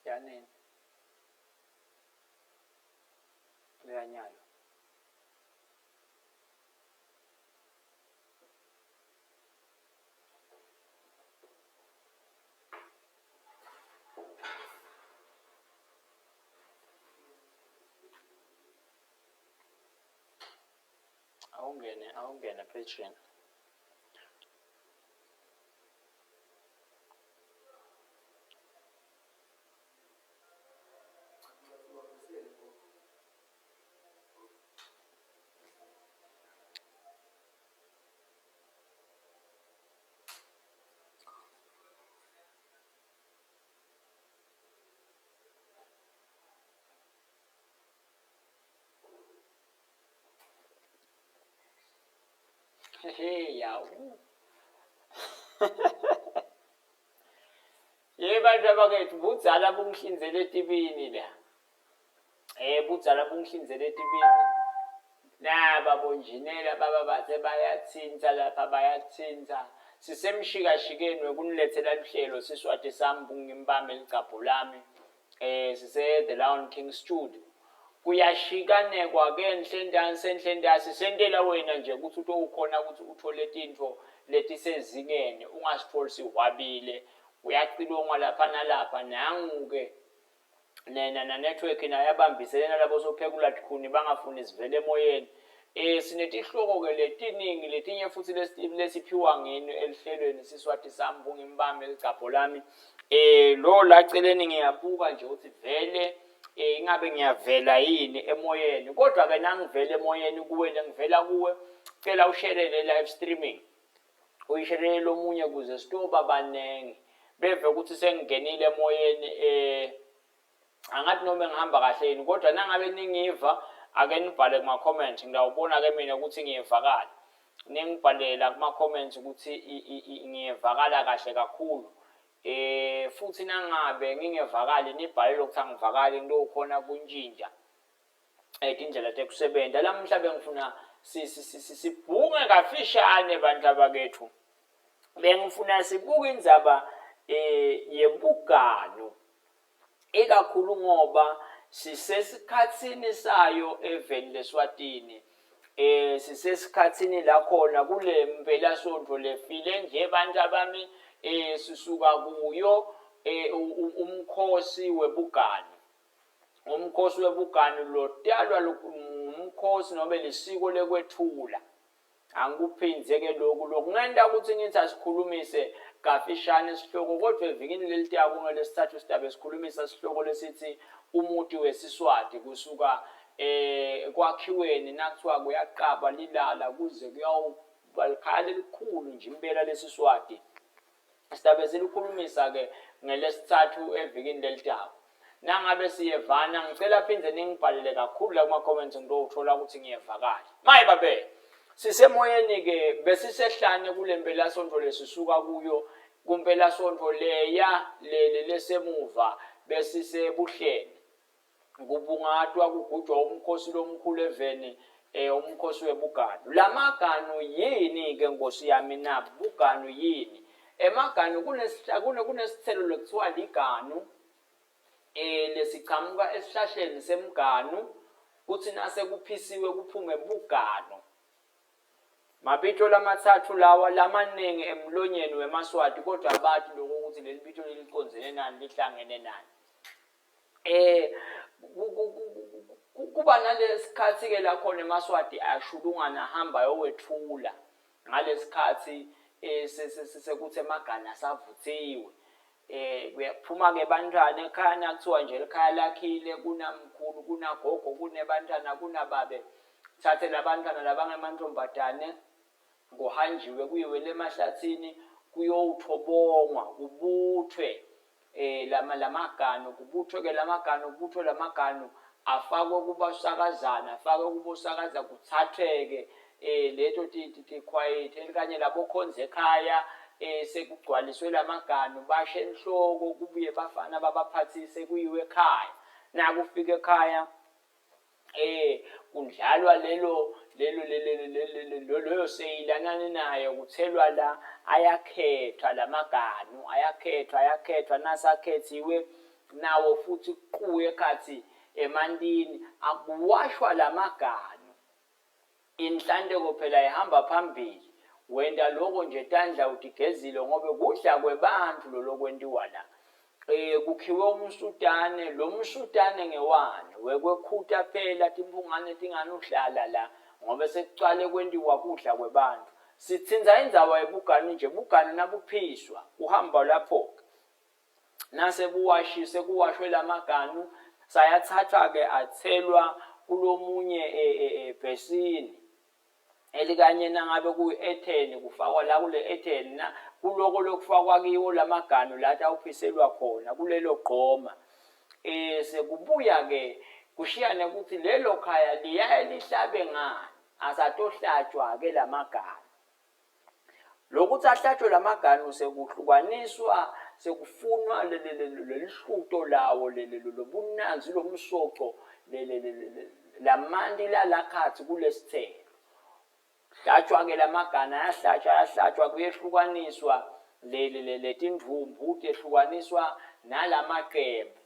Yanini? Uyanyalo. Awungene, awungene page-ini. Hehe, yawu. Ye bantu abakethu budzala bungihlinzele etibini la. Eh budzala bungihlinzele etibini. Naba bonjinela baba bathe bayathinta lapha bayathinta. Sisemshikashikeni wekunilethela luhlelo Siswati sami bungimbambe ligcabho lami. Eh sise The Lion King Studio. Kuyashikanekwa ke enhlentansi enhlentasi sentela wena nje ukuthi utowukhona ukuthi uthole tintfo letisezingeni ungasitholi sihwabile kuyacilongwa lapha nalapha nangu-ke nena na-network nayo yabambisene nalabo sophekula tikhuni bangafuni sivele emoyeni eh sinetihloko-ke letiningi letinye futhi lesiphiwa ngini elihlelweni siswati sami bungimbambe ligcabho lami eh lo la celeni ngiyabuka nje ukuthi vele eh ingabe ngiyavela yini emoyeni kodwa ke nangivela emoyeni kuwe lengivela kuwe cela ushare le live streaming uyisherele lomunye kuze sitoba baningi beve ukuthi sengingenile emoyeni eh angathi noma ngihamba kahle yini kodwa nangabe ningiva ake nibhale kuma comment ngiyawubona ke mina ukuthi ngiyevakala ningibhalela kuma comments ukuthi ngiyevakala kahle kakhulu eh futhi nangabe ngingevakali nibhale lokuthi angivakali ngilokhona kuntshintsha eh tindlela tekusebenta lamuhla bengifuna sibhunge kafishane bantu abakethu bengifuna sibuke indzaba eh yebuganu ikakhulu ngoba sisesikhatsini sayo eveni leSwatini eh sisesikhatsini la khona kule mpelasonto lefile nje bantu abami eh sisuka kuyo eh umkhosi webuganu Umkhosi webuganu lotalwa ngumkhosi nobe lisiko lekwetfula. Angikuphindze-ke loku lokungenta kutsi ngitsi asikhulumise kafishane sihloko kodvwa evikini lelitako ngeLesitsatfu sitabe sikhulumisa sihloko lesitsi Umuti weSiswati kusuka ekwakhiweni nakutsiwa kuyaqaba lilala kuze kuyawuba likhaya lelikhulu nje impela leSiswati. Sitabe silikhulumisa-ke ngeLesitsatfu evikini lelitako. Nangabe siyevana, ngicela phindze ningibhalele kakhulu la kuma-comments ngitowuthola ukuthi ngiyevakala. Maye babe! Sisemoyeni-ke besisehlane kule mpelasontfo lesisuka kuyo, kumpelasontfo leya lele lesemuva besiseBuhleni. Kubungatwa kugujwa umkhosi lomkhulu eveni eh umkhosi webuganu. Lamaganu yini ke nkosi yami na buganu yini? Emaganu kunesihla kunesithelo lekuthiwa liganu eh lesichamuka esihlahleni semganu kutsi nase kuphisiwe kuphume buganu. Mabito lamatsatfu lawa lamaningi emlonyeni wemaSwati kodwa abati loko kutsi leli bito lelicondzene nani lihlangene nani. Eh kuba nalesikhatsi ke la khona emaSwati ashulungana ahamba ayowetfula ngalesikhatsi eh, sekuthi emagana asavuthiwe eh kuyaphuma ke bantwana ekhaya nakuthiwa nje likhaya lakhile kunamkhulu kunagogo kunebantwana kunababe thathe labantwana labangemantombazane kuhanjiwe kuyiwe lemahlathini kuyowuthobongwa kubuthwe. eh lama lamaganu kubuthwe ke lamaganu kubuthwe lamaganu afakwe kubosakazana afakwe kubosakaza kuthatheke eh leto tikhwayithe elikanye labokhonza ekhaya eh sekugcwaliswe lamaganu bashe enhloko kubuye bafana babaphathise kuyiwe ekhaya nakufika ekhaya eh kudlalwa lelo lelo lelo leyo seyilanani nayo kuthelwa la ayakhethwa lamaganu ayakhethwa ayakhethwa nasakhethiwe nawo futhi kuquye khathi emantini akuwashwa lamaganu Inhlanteko phela ihamba phambili. Wenta loko nje tandla utigezile ngobe kudla kwebantfu lolokwentiwa la. E, kukhiwe umsutane, lo msutane ngewani? Wekwekhuta phela timphungane tinganuhlala la ngobe sekucale kwentiwa kudla kwebantfu. Sitsintsa indzaba yebuganu nje, buganu nabuphiswa kuhamba lapho-ke. Nase kuwashise kuwashwe lamaganu sayathathwa-ke athelwa kulomunye ebhesini e, e, elikanye nangabe kuyi-etheni kufakwa la kule etheni na kuloko lokufakwa kiwo lamaganu la tawuphiselwa khona kulelo gqoma um sekubuya-ke kushiyane ukuthi lelo khaya liyaye lihlabe ngani asatohlatshwa-ke lamaganu Lokuthi ahlatshwe lamaganu sekuhlukaniswa sekufunwa lelihluto lawo lobunanzi lomsoco lamanti lalakhatsi kulesithelo. Hlatshwa-ke lamaganu ayahlatshwa ayahlatshwa kuyehlukaniswa letindvumbu tehlukaniswa nalamacembe.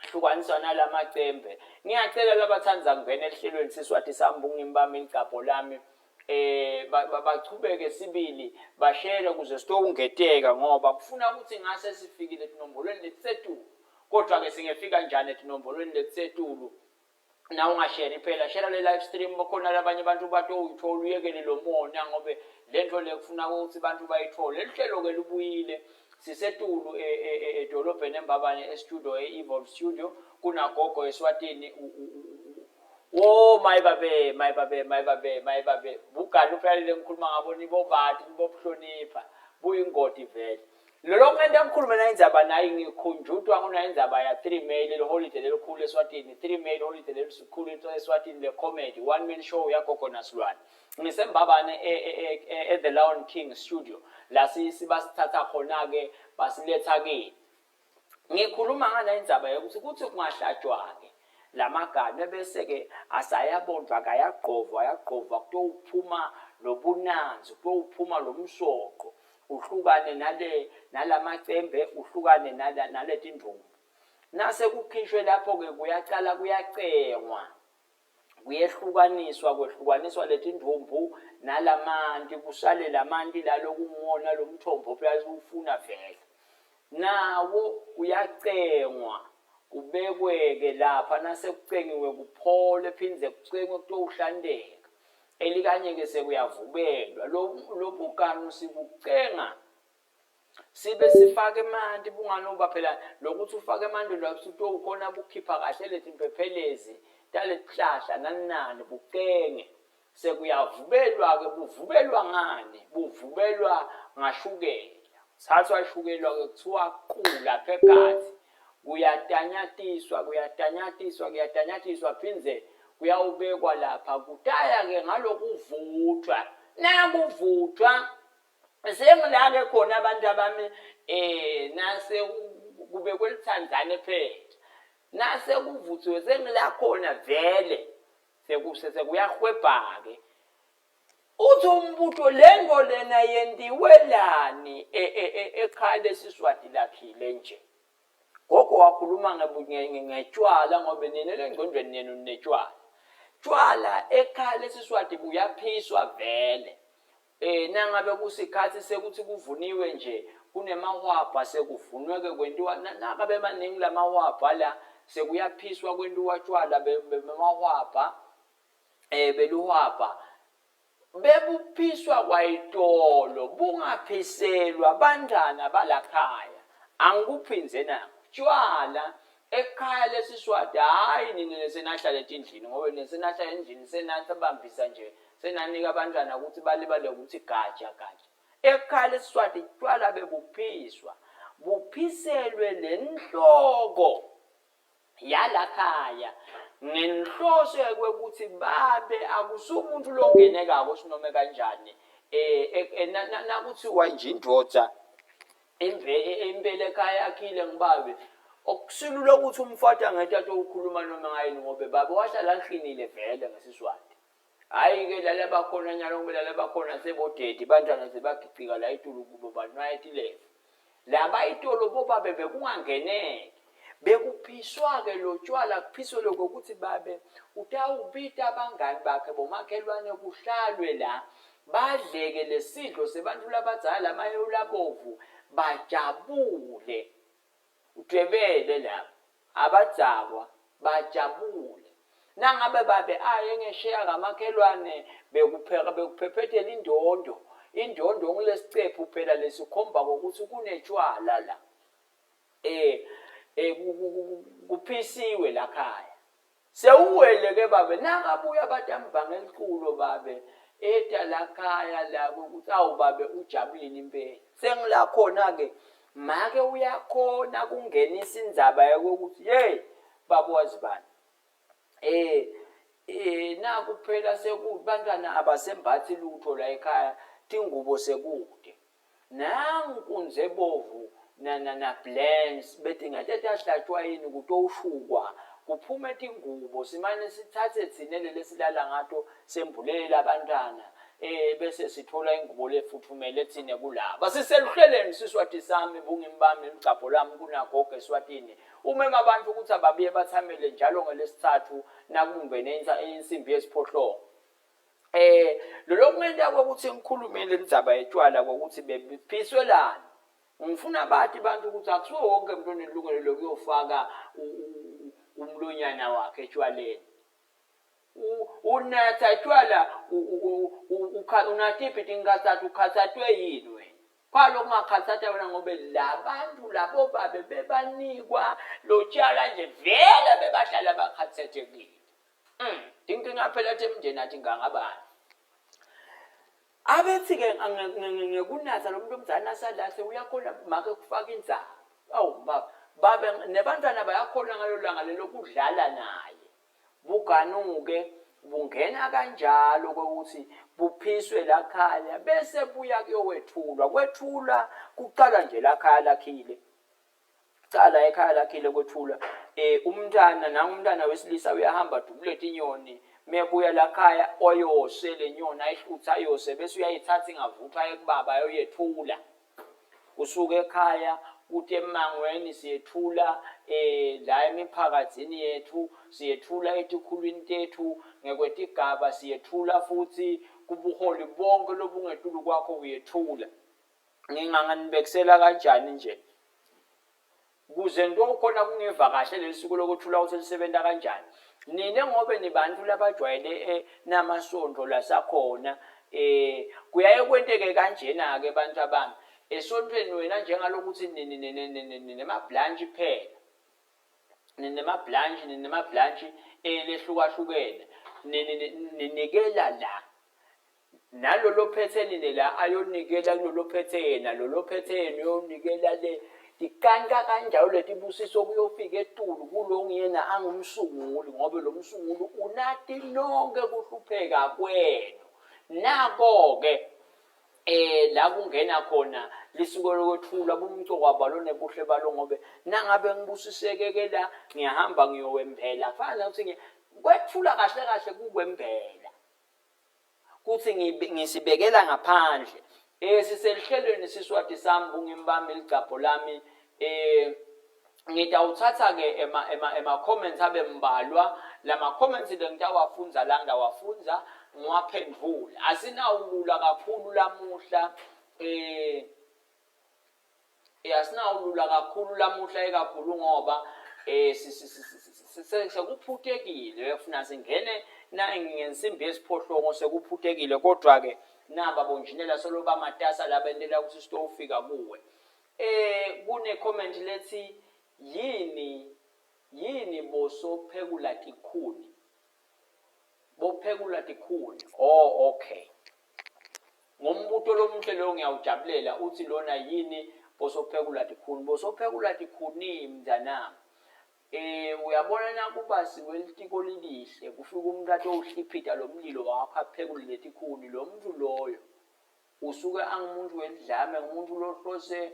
Hlukaniswa nalamacembe. Ngiyacela labatsandza kungena ehlelweni Siswati sami bungimi bami ligcabho lami eh bachubeke sibili bashele ukuze sitowungeteka ngoba kufuna ukuthi ngase sifikile etinombolweni letisetulu kodwa ke singefika njani etinombolweni letisetulu na ungasheri phela shera le live stream bakhona labanye abantu batowuyithola uyekele lo mona ngobe lento le kufuna ukuthi abantu bayithole leli hlelo ke lubuyile sisetulu e, e, e, edolobheni embabane e-studio e-evolve studio kunagogo eswatini wo mayi babe mayi babe mayi babe mayi babe bugani phela le ngikhuluma ngabo nibobati nibobuhlonipha buyingodi vele Lolo ngenta ngikhulume na indzaba nayi ngikhunjutwa nguna indzaba ya 3 May leli holiday lelikhulu eSwatini 3 May holiday lelikhulu eSwatini le comedy one man show ya Gogo Nasilwane ngisembabane e, e, e, e The Lion King studio la sibasithatha khona ke basiletha kini ngikhuluma ngala indzaba yokuthi kuthi kungahlatshwa-ke lamagama ebese-ke asayabondwa kayagqovwa ayagqovwa kutowuphuma lobunanzi kutowuphuma lo msoqo uhlukane nale nalamacembe uhlukane naletindumbu nase kukhishwe lapho-ke kuyacala kuyacengwa kuyehlukaniswa kwehlukaniswa letindumbu nalamanti kusale lamanti lalokunguwona lo mthombo phela ufuna vele nawo uyacengwa kubekwe-ke lapha nasekucengiwe kuphole phindze kucengwe kutowuhlanteka elikanye-ke sekuyavubelwa lobuganu sibucenga sibe sifake emanti bunganoba phela lokuthi ufake emanti lapho utowukhona bukhipha kahle leti mpephelezi taletihlahla nani nani bucenge sekuyavubelwa-ke buvubelwa ngani buvubelwa ngashukela thathwa shukelwa-ke kuthiwa qu lapha ekhathi kuyatanyatiswa kuyatanyatiswa kuyatanyatiswa phindze kuyawubekwa lapha kutaya-ke ngalokuvuthwa nakuvuthwa sengilake khona abantu abami eh nase kubekwe lithandzane phela nase kuvuthiwe sengila khona vele sekuyahwebha-ke uthi umbuto lento lena yentiwelani e, e, e, ekhaya lesiswati lakhile nje Gogo wakhuluma ngetshwala ngoba nina lengcondweni yenu ninetshwala. Tshwala ekhaya lesiSwati buyaphiswa vele. Eh nangabe kusikhathi sekuthi kuvuniwe nje kunemahwabha sekuvunwe-ke kwentiwa nakabe maningi lamahwabha la sekuyaphiswa kwentiwa tshwala bemahwabha eh beluhwabha Bebuphiswa kwayitolo bungaphiselwa bantfwana balakhaya. Angikuphindze naku. Tjwala ekhaya leSiswati hhayi nine lesenahlala etindlini ngobe nine senahlala endlini senasabambisa nje senanika bantfwana kutsi balibale kutsi gaja gaja. Ekhaya leSiswati tjwala bebuphiswa. buphiselwe lenhloko yalakhaya ngenhloso yokuthi babe akusumuntu longenekako sinome kanjani eh, eh, eh nakuthiwa nje indoda impela ekhaya yakhile ngibabe okusilula ukuthi umfati angeke athi ukhuluma noma ngayini ngobe babe wahlala ahlinile vele ngesiswati hhayi-ke lala bakhona nyalo ngobe lala bakhona sebodedi bantwana sebagicika la itulu kubo banwaya tilevu laba itolo bobabe bekungangeneki bekuphiswa-ke lo tshwala kuphiswe lokho ukuthi babe utawubita abangani bakhe bomakhelwane kuhlalwe la badleke lesidlo sebantfu labadzala lamahewu labovu bajabule udwebele lapho abadzakwa bajabule nangabe babe aye ngesheya kamakhelwane bekupheka bekuphephethela indondo indondo ngulesicephu phela lesikhomba kokuthi kunetshwala la eh eh kuphisiwe la khaya Sewuwele ke babe nakabuya batambanga eliculo babe eta lakhaya la ukuthi awu babe ujabulile impela sengila khona ke make uyakhona kungenisa indzaba yokuthi hey baba wazibani eh eh naku phela sekubantwana abasembathi lutho la ekhaya tingubo sekude Nangu Nkunzebovu na na na Blans betingete tahlatjwa yini kutowushukwa kuphume tingubo simane sitsatse tsine lelesilala ngato sembulele labantfwana eh bese sithola ingubo lefutfumele tsine kulaba siseluhleleni siswati sami bungimi bami ligcabho lami kunagogo eswatini umema bantfu kutsi ababuye bathamele njalo ngelesitsatfu nakubumbene insimbi yesiphohlongo Eh lolo kungenta ukuthi ngikhulume le ndzaba yetshwala kokuthi bephiswelana. Ngifuna bati abantu ukuthi akusiwo wonke umuntu onelungelo lokuyofaka umlonyana wakhe etshwaleni. Unatha tshwala unatiphi tinkathathu ukhathathwe yini wena? Kwalo kungakhathatha wena ngobe labantu labo babe bebanikwa lotshala nje vele bebahlala bakhathathekile. Mm, tinkinga phela temndeni athi ngangabani. Abethi ke ngekunatha lo muntu omdala nasalahle uyakhona make kufaka inzalo. Awu baba, babe nebantwana bayakhona ngalo langa lelo kudlala naye. Buganuke bungena kanjalo kokuthi buphiswe lakhaya bese buya kuyowethulwa. Kwethulwa kuqala nje lakhaya lakhile. Cala ekhaya lakhile kwethula eh umntana nangu umntana wesilisa uyahamba adubule tinyoni mebuya lakhaya oyose le nyoni ayihlutha ayose bese uyayithatha ingavuthwa ayekubaba ayoyethula kusuka ekhaya kuthi emangweni siyethula eh la emiphakathini yethu siyethula etikhulwini tethu ngekwetigaba siyethula futhi kubuholi bonke lobungetulu kwakho uyethula nginganganibekisela kanjani nje kuze ngitokhona kungiva kahle leli suku lokuthula ukuthi lisebenza kanjani nine ngobe nibantu labajwayele eh, namasonto lasakhona eh kuyaye kwenteke kanjena ke bantu abami esontweni wena njengalokuthi nema-blanch phela ninema-blanch ninema-blanch elehlukahlukene ninikela la Nalolo ophethe nina la ayonikela kulolo ophethe yena, lolo ophethe yena uyonikela le. Tikanka kanjalo letibusiso kuyofika etulu kulo nguyena angumsunguli ngobe lo msunguli unati nonke kuhlupheka kwenu. Nako-ke eh la kungena khona lisuke lokwethulwa bumcoka balo nebuhle balo ngobe nangabe ngibusiseke ke la ngiyahamba ngiyowembela kufana nokuthi kwethula kahle kahle kukwembela kuthi ngisibekela ngaphandle eh siselihlelweni siswati sami bungimi bami ligcabho lami eh ngitawuthatha ke ema ema ema comments abe mbalwa lama comments lengitawafundza la ngawafundza ngiwaphendvula asinawulula kakhulu lamuhla eh asinawulula kakhulu lamuhla ikakhulu ngoba eh sekuphutekile funa singene na ngensimbi yesiphohlongo sekuphutekile kodwa ke naba bonjinela solo bamatasa labentela ukuthi sitofika kuwe eh kune comment lethi yini yini bosophekula tikhuni bophekula tikhuni oh okay Ngumbuto lomuhle lowo ngiyawujabulela utsi lona yini Bosophekula tikhuni, bosophekula tikhuni mntanami. Eh uyabona nakubasiwe litiko lilihle kufika umuntu atowuhliphita lo mlilo wakho aphekule letikhuni lo muntu loyo usuke angumuntu welidlame ngumuntu lohlose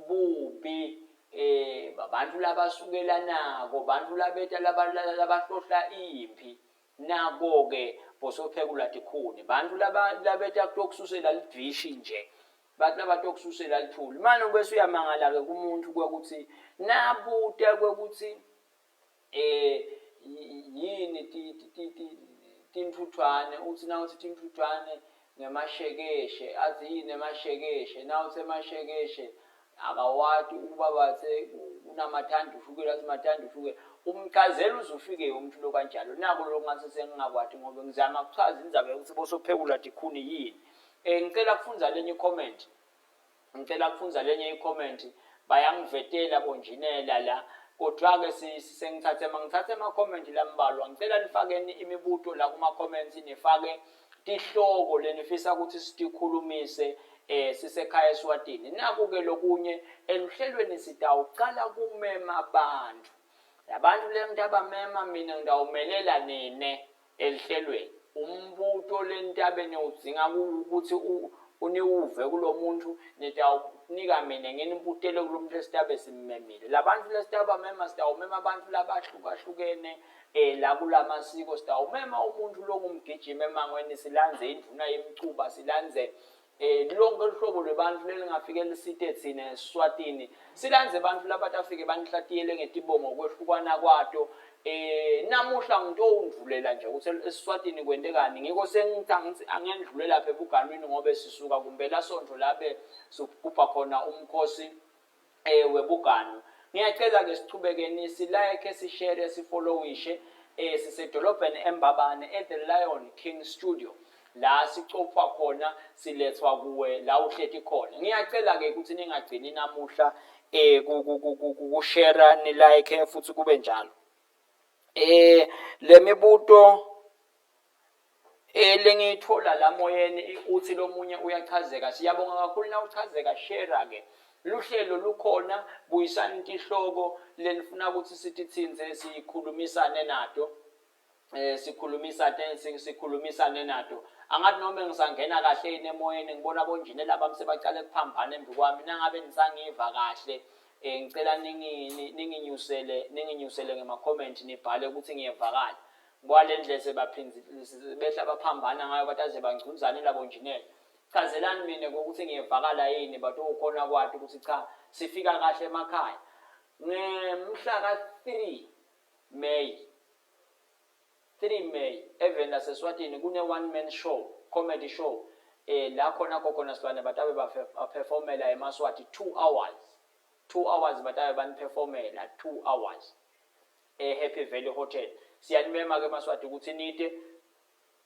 bubi eh abantu labasukelanako bantu labeta labahlohla imphi nako-ke bosophekula tikhuni bantu labeta kutokususela lidishi nje bantu labatokususela lithuli mane ubese uyamangala-ke kumuntu kwekuthi nabuta kwekuthi eh yini tintfuthwane uthi nawuthi tintfuthwane ngemashekeshe athi yini emashekeshe nawuthi emashekeshe akawati ukuba bathe kunamathanda ushukela athi mathanda ushukela umchazela uze ufike umuntu lo kanjalo nako lokhu ngase sengingakwati ngoba ngizama kuchaza indzaba yokuthi bosophekula tikhuni yini um ngicela kufundza lenye i-comment Ngicela kufundza lenye i-comment bayangivetela bonjinela la kodwa-ke sengithathe mangithathe ama-comment lambalwa ngicela nifakeni imibuto la kuma-comments nifake tihloko lenifisa ukuthi sitikhulumise eh sisekhaya eSwatini naku-ke lokunye eluhlelweni sitawucala kumema abantu labantu le ngitabamema mina ngitawumelela nine Elihlelweni. Umbuto lenitabe niwudzinga ukuthi uniwuve kulo muntu nitawunika mina nginibutele kulo muntu lesitabe simmemile. Labantfu lesitawubamema sitawumema bantfu labahlukahlukene eh la kulamasiko sitawumema umuntu longumgijimi emangweni silandze indvuna yemcuba silandze Eh lonke luhlobo lwebantfu lelingafike lisite tsine eSwatini. Silandze bantfu labatafike banihlatiyele ngetibongo kwehlukana kwato. Eh namuhla ngitowundvulela nje ukuthi eSwatini kwentekani. Ngiko sengithi angitsi angendlule lapha ebuganwini ngobe sisuka kumpelasontfo labe sigubha khona umkhosi eh webuganu. Ngiyacela ke sichubekeni si like, si share, si followishe eh sisedolobheni eMbabane at the Lion King Studio. La sicophwa khona silethwa kuwe la uhleti khona. Ngiyacela ke ukuthi ningagcini namuhla eh ku share ni like futhi kube njalo. Eh lemibuto Elengiyithola la moyeni uthi lomunye uyachazeka. Siyabonga kakhulu na uchazeka share ke. Luhlelo lukhona buyisani tihloko lenifuna ukuthi sititsintse sikhulumisane nato. Eh sikhulumisane sikhulumisane nato. Angathi noma ngisangena kahle yini emoyeni ngibona bonjinela bami sebacale kuphambana embi kwami nangabe nisangiva kahle eh ngicela ninginyusele ninginyusele ngema comment nibhale ukuthi ngiyevakala. Kwale ndlela sebaphindze behla baphambana ngayo bataze bangcunzane labo njinela. Chazelani mina ngokuthi ngiyevakala yini batokhona kwati ukuthi cha sifika kahle emakhaya. Ngemhla ka-3 May 3 May eveni laseSwatini kune one man show comedy show eh la khona gogo nasilwane batabe baperformela eMaswati 2 hours 2 hours batabe baniperformela 2 hours eHappy Valley Hotel. Siyanimema ke maSwati ukuthi nite.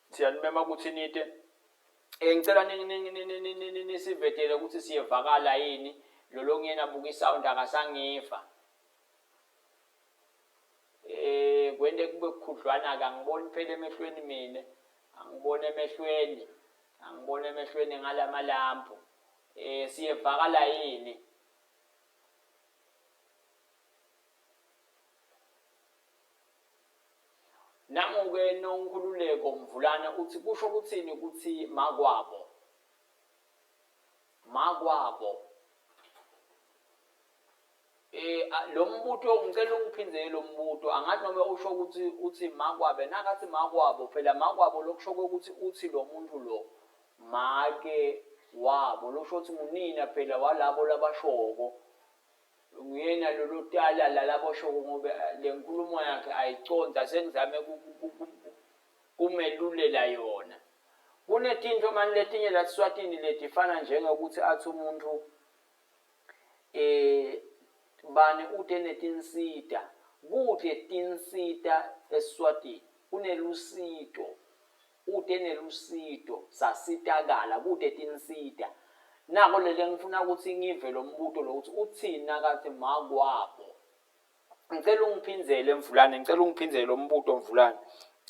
Siyanimema ukuthi nite. Eh ngicela nisivetele ukuthi siyevakala yini lolo ngiyena buka isound akasangiva. Eh kwente kube kukhudlwana ke angiboni phela emehlweni mina. Angiboni emehlweni. Angiboni emehlweni ngalamalampu. Eh siyevakala yini? Nangu-ke Nonkululeko Mvulane uthi kusho ukuthini ukuthi makwabo? Makwabo. Eh lo mbuto ngicela ungiphindzele lo mbuto angathi noma usho ukuthi uthi makwabe nakathi makwabo phela makwabo lokusho ukuthi uthi lo muntu lo make wabo losho ukuthi ngunina phela walabo labashoko Nguyena lolu tala lalaboshoko ngoba le nkulumo yakhe ayiconsi asengizame kumelulela yona. Kunetinto mani letinye la Swatini letifana njengokuthi athi umuntu eh bani ute netinsita kute tinsita eSwatini kunelusito Ute nelusito, sasitakala, kute tinsita. Nako lele ngifuna ukuthi ngive lo mbuto lo ukuthi uthini nakathi makwabo. Ngicela ungiphindzele Mvulane, ngicela ungiphindzele lo mbuto Mvulane.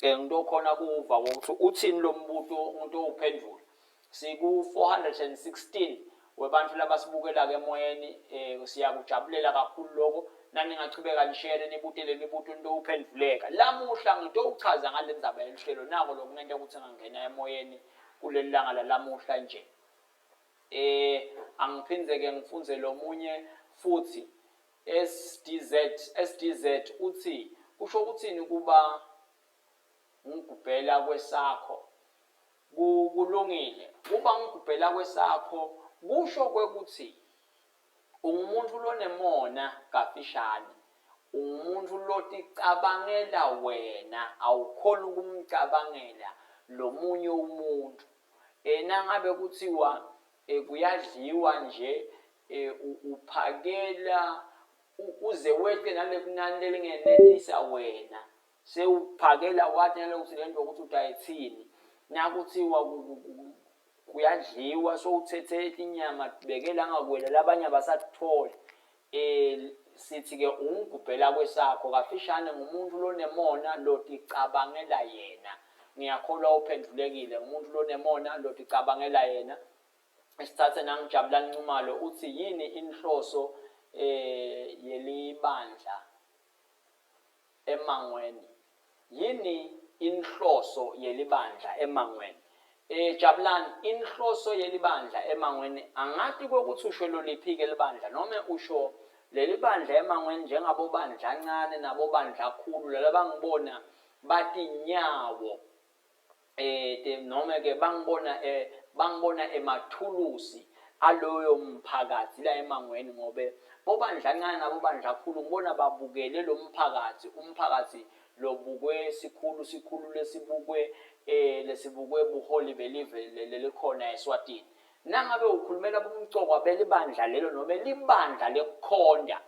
Eh ngitokhona kuva ukuthi uthini lo mbuto ngitowuphendula. Siku 416. Webantfu labasibukelako emoyeni eh siyakujabulela kakhulu loko naningachubeka nishere nibute lemibuto nitowuphendvuleka. Lamuhla ngitowuchaza ngalendzaba yelihlelo nako lokungenta kutsi ngangena emoyeni kuleli langa lalamuhla nje. Eh angiphindze ke ngifundze lomunye futhi SDZ SDZ utsi kusho kutsini kuba ngigubhela kwesakho Ku, kulungile. Kuba ngigubhela kwesakho kusho kwekutsi ungumuntfu lonemona kafishane. Ungumuntfu loticabangela wena, awukhoni kumcabangela lomunye umuntfu. E, nangabe kutsiwa e, kuyadliwa nje e, uphakela uze weqe nalekunani lelingenetisa wena. Sewuphakela wati nalokuthi le nto ukuthi utayithini. Nakutsiwa kuyadliwa sowuthethe tinyama tibekela ngakwela labanye abasakutholi. Um sithi-ke ungigubhela kwesakho kafishane ngumuntu lonemona loticabangela yena. Ngiyakholwa uphendvulekile ngumuntu lonemona loticabangela yena. Sithathe nanguJabulani Nxumalo uthi yini inhloso um yelibandla Emangweni. Yini inhloso yelibandla emangweni? E, Jabulani, inhloso yelibandla emangweni angati kwekutsi usho loliphi-ke libandla nome usho lelibandla emangweni njengabobandlancane nabobandlakhulu lalabangibona batinyawo eh noma ke bangibona eh bangibona emathulusi aloyo mphakathi la emangweni ngobe bobandlancane nabobandlakhulu ngibona babukele lo mphakathi umphakathi lobukwe sikhulu sikhulu lesibukwe eh lesibukwe buholi belive lelikhona eSwatini nangabe ukhulumela bumcokwa belibandla lelo noma libandla lekukhonta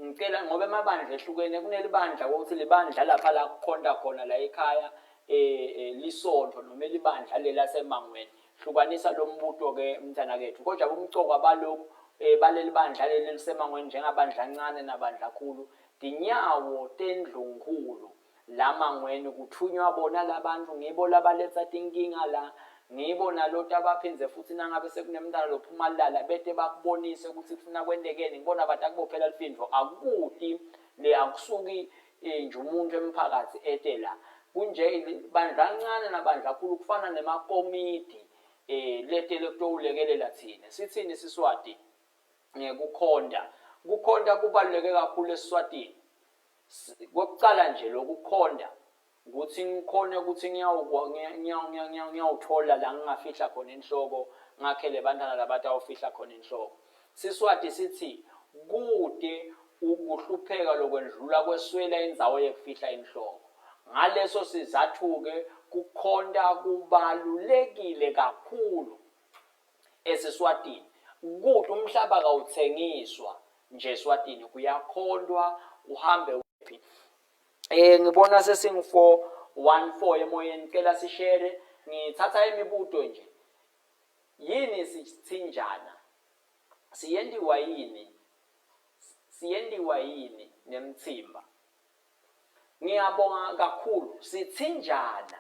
Ngicela ngoba emabandla ehlukene kunelibandla ukuthi libandla lapha la kukhonta khona la ekhaya eh, eh lisontfo noma libandla lelasemangweni hlukanisa lo mbuto ke mntanakethu kodwa bumcokwa baloku eh, baleli bandla leli lisemangweni njengabandla ncane nabandla khulu tinyawo tendlunkhulu Lamangweni kuthunywa bona labantfu ngibo labaletsa tinkinga la ngibo nalota baphindze futsi nangabe sekunemntfwana lophuma lala bete bakubonise kutsi kufuna kwentekeni ngibona batakubophela lifindvo akuti le akusuki eh, nje umuntfu emphakatsi ete la kunje bandla ncane nabandla khulu kufana nemakomidi eh letele kutowulekelela tsine sitsini siswati ngekukhonta kukhonta kubaluleke kakhulu esiswatini Kwekucala nje lokukhonta kutsi ngikhone kutsi ngiyawutfola la ngingafihla khona inhloko ngakhele bantfwana labatawufihla khona inhloko. Siswati sitsi kute ukuhlupheka lokwendlula kweswela indzawo yekufihla inhloko. Ngaleso sizatfu-ke kukhonta kubalulekile kakhulu eSiswatini. Kute umhlaba kawutsengiswa nje eSwatini kuyakhontwa uhambe uphi. Eh ngibona sesingu 414 emoyeni cela sishere ngithatha imibuto nje. Yini sithinjana? Siyentiwa yini? Siyentiwa yini nemtsimba? Ngiyabonga kakhulu. Sithinjana.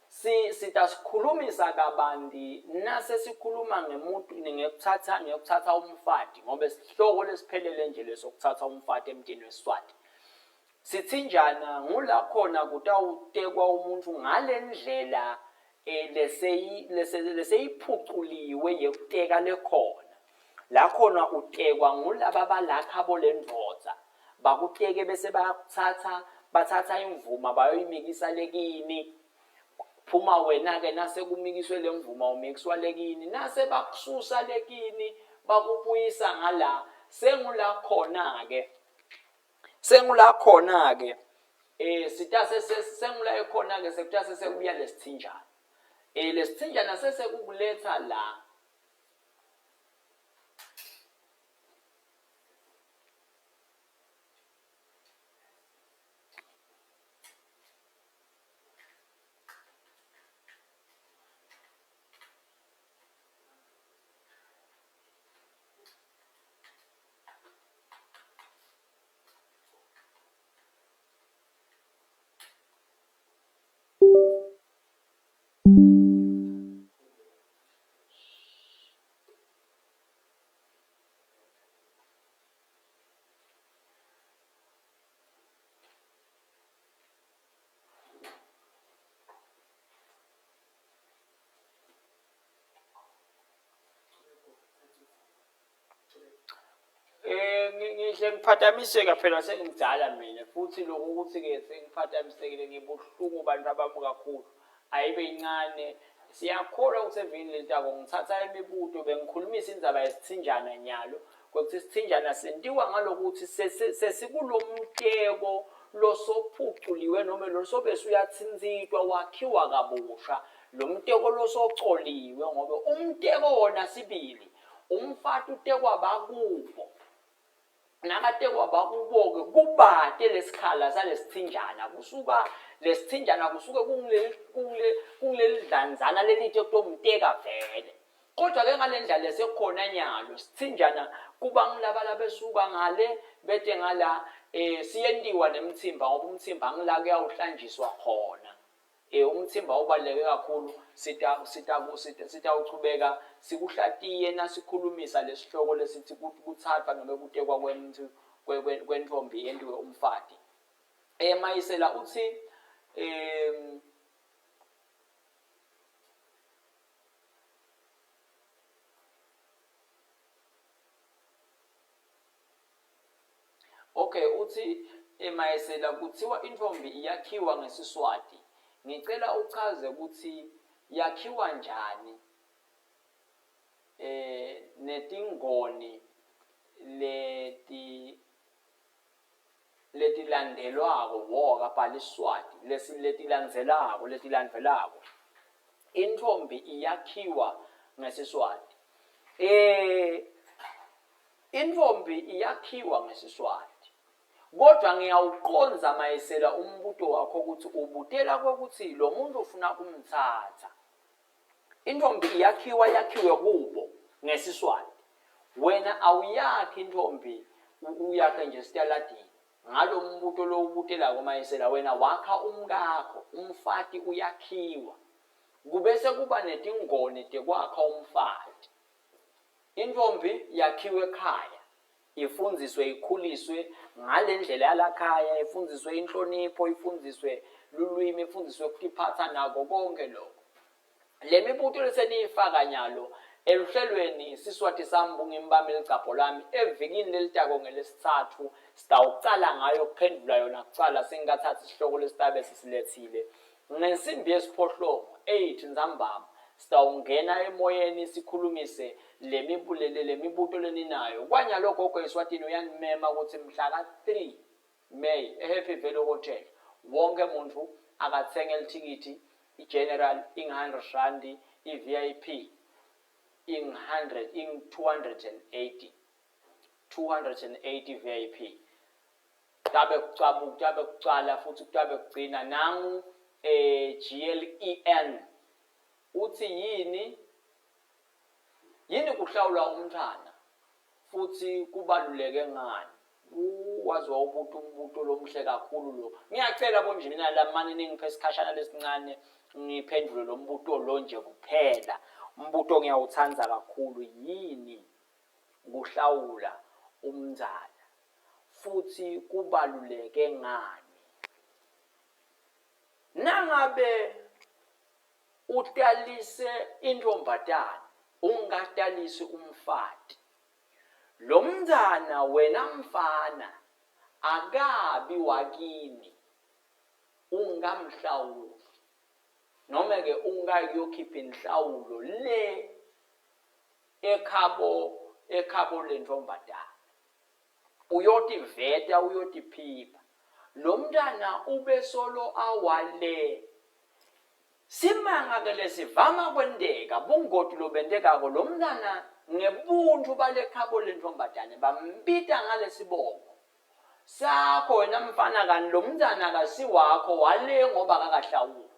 Si sitasikhulumisa kabanti nase sikhuluma ngemuntu ngekuthatha ngekuthatha umfati ngobe sihloko lesiphelele nje lesokuthatha umfati emtini weSiswati. Sithinjana ngula khona kutawutekwa umuntu ngalendlela eh, leseyi leseyiphuculiwe yekuteka lekhona. La khona utekwa ngulaba balakhabo lendvodza. Bakuteke bese bayakutsatsa batsatsa imvuma bayoyimikisa lekini. Phuma wena-ke nase kumikiswe le mvuma umikiswa lekini. Nase bakususa lekini bakubuyisa ngala sengula khona-ke sengula khona-ke eh sitase sengula ekhona-ke sekutase sekubuya lesithinjana eh lesithinjana sesekukuletha la Ngihle ngiphatamiseka phela sengimdala mina futhi lokhu ukuthi-ke sengiphatamisekile ngibuhlungu bantu abami kakhulu. Ayibe incane siyakholwa ukuthi evikini lelitako ngithatha imibuto bengikhulumisa indzaba yesithinjana nyalo kwekuthi isithinjana sentiwa ngalokuthi sesikulomteko losophuculiwe noma losobe suyathintsitwa wakhiwa kabusha lo mteko losocoliwe ngoba umteko wona sibili umfati utekwa bakubo nakatekwa bakubo-ke kubate lesikhala salesithinjana kusuka lesithinjana kusuke kungileli dlanzana lelite kutomteka vele kodwa-ke ngale ndlela lesekhona nyalo sithinjana kuba ngilaba labesuka ngale bete ngala um siyentiwa nemtsimba ngoba umtsimba ngila kuyawuhlanjiswa khona E, umtsimba ubaluleke kakhulu sita sita sitawuchubeka sikuhlatiye nasikhulumisa lesihloko lesithi kuthathwa noma kutekwa kwemntfu kwentfombi yentiwe umfati. E, Mayisela utsi um Okay utsi emayesela kutsiwa intfombi iyakhiwa ngeSiswati. Ngicela uchaze kutsi yakhiwa njani eh netingoni leti letilandelwako wo akabhali Siswati lesi letilandzelako letilandzelako. Intfombi iyakhiwa ngeSiswati. Eh Intfombi iyakhiwa ngesiSwati. Kodvwa ngiyawucondza Mayesela umbuto wakho kutsi ubutela kwekutsi lomuntfu ufuna kumtsatsa. Intfombi iyakhiwa yakhiwe kubo ngesiSwati. Wena awuyakhi intfombi uyakhe nje esitaladini. Ngalombuto lowubutelako Mayesela wena wakha umkakho, umfati uyakhiwa. Kubese kuba netingoni tekwakha umfati. Intfombi yakhiwe ekhaya, ifundziswe ikhuliswe ngalendlela yalakhaya, ifundziswe inhlonipho, ifundziswe lulwimi, ifundziswe kutiphatsa nako konke lokho. Le mibuto leseniyifaka nyalo eluhlelweni Siswati sami bungimi bami ligcabho lami evikini lelitako ngelesitsatfu sitawucala ngayo kuphendvula yona kucala singakathatsi sihloko lesitabe sisiletsile. Ngensimbi yesiphohlongo, 8 ntsambama, sitawungena emoyeni sikhulumise lemibuto leninayo. Kwanyalo Gogo Eswatini uyanimema kutsi mhla ka-3 May eHappy Valley Hotel wonkhe muntfu akatsenge lithikithi, i-general ingu-hundred randi, i-VIP ingu-hundred, ingu-280, 280 VIP. Kutabe kucabu kutabe kucala futsi kutabe kugcina nangu eh GLEN utsi yini yini kuhlawula umntfwana futsi kubaluleke ngani waze wawubuta umbuto lomuhle kakhulu lo ngiyacela bonjinina lamane ningiphe sikhashana lesincane ngiphendvule lo mbuto lo nje kuphela umbuto ngiyawutsandza kakhulu yini kuhlawula umntfwana futsi kubaluleke ngani? Nangabe utalise intfombatane ungatalisi umfati, lomntfwana wena mfana akabi wakini ungamhlawuli nome-ke ungayi kuyokhipha inhlawulo le ekhabo ekhabo lentfombatana. Uyotiveta uyotiphipha. Lo mntana ubesolo awale. Simanga ke lesivama kwenteka, bungoti lobentekako, lo mntana ngebuntfu balekhabo lentfombatane bambita ngalesibongo sakho wena mfana kani lo mntana akasiwakho wale ngoba akakahlawuli.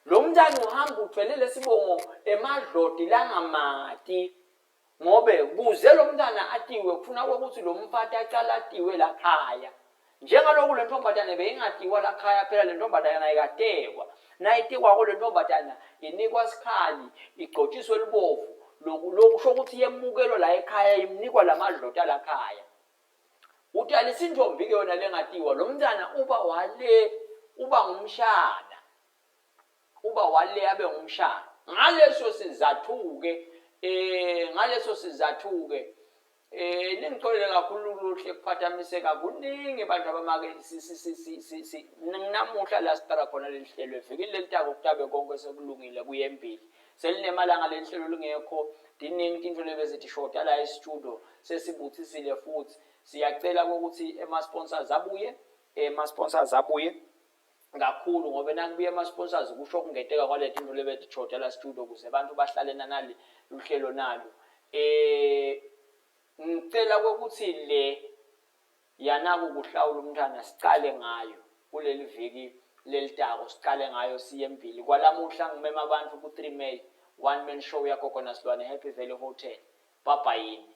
Lo mntana uhamba uthwele lesibongo emadloti langamati Ngobe kuze lo mntwana atiwe kufuna kwekutsi lo mfati acale atiwe lakhaya. Njengaloku le ntfombatane beyingatiwa lakhaya phela le ntfombatana nayikatekwa. Nayitikwako le ntfombatana inikwa sikhali, igcotjiswe libovu, lokusho kutsi yemukelwa la ekhaya imnikwa lamadloti alakhaya. Utalisa intfombi-ke yona lengatiwa, lo mntwana uba wale, uba ngumshana. Uba wale abe ngumshana. Ngaleso sizathu-ke eh ngaleso sizathu-ke Eh ningixolele kakhulu luhle kuphathamiseka kuningi bantu abamake namuhla la siqala khona leli hlelo evikini lelitako kutabe konke sekulungile kuye embili. Selinemalanga leli hlelo lingekho tiningi tintfo lebezitishoda la e-studio sesibuthisile futhi siyacela ukuthi ema-sponsors abuye ema-sponsors abuye kakhulu ngoba nakubuya ama-sponsors kusho ukungeteka kwale tinto lebetishoda la studio ukuze abantu bahlale nanali luhlelo nalo. Ngicela ukuthi le yanaku kuhlawula umntwana sicale ngayo kuleli viki lelitako sicale ngayo siye embili. Kwalamuhla ngimema abantu ku-3 May one man show yaGogo Nasilwane Happy Valley Hotel. Baba yini?